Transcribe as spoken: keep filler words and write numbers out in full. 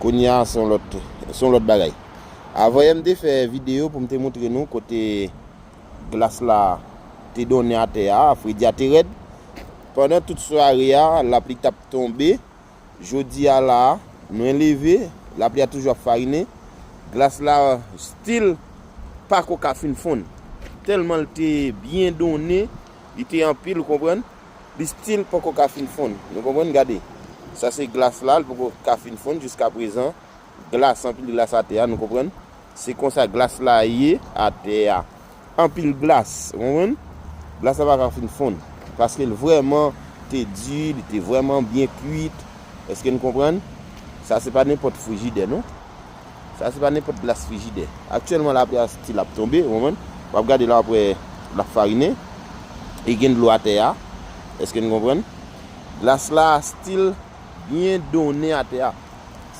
Kounye a, se yon lòt, se yon lòt bagay. Avan yè, m te fè videyo pou m te montre nou kote glas la te donnen atè a, fredi a te rèd. Pandan tout sware a, lapli t ap tonbe. Jodi a la, nou leve, lapli a toujou ap farinen. Glas la still pako ka fin fonn. Tèlman l te byen donnen, li te anpil, ou konprann? Li still poko ka fin fonn. Nou konprann? Gade. Sa se glas la, li poko ka fin fonn jiska prezan. Glas, anpil glas atè a, nou konprann? Se konsa glas la ye atè a. Anpil glas, ou konprann? Glas la pa ka fin fonn. Paske l vrèman te di, li te vrèman byen kwit. Èske n konprann? Sa se pa nenpòt frijidè, non. Sa se pa nenpòt glas frijidè. Aktyèlman, lapli a still ap tonbe, ou konprann? W ap gade la, w ap wè l ap farinen. E gen dlo atè a. Èske n konprann? Glas la still byen donnen atè a.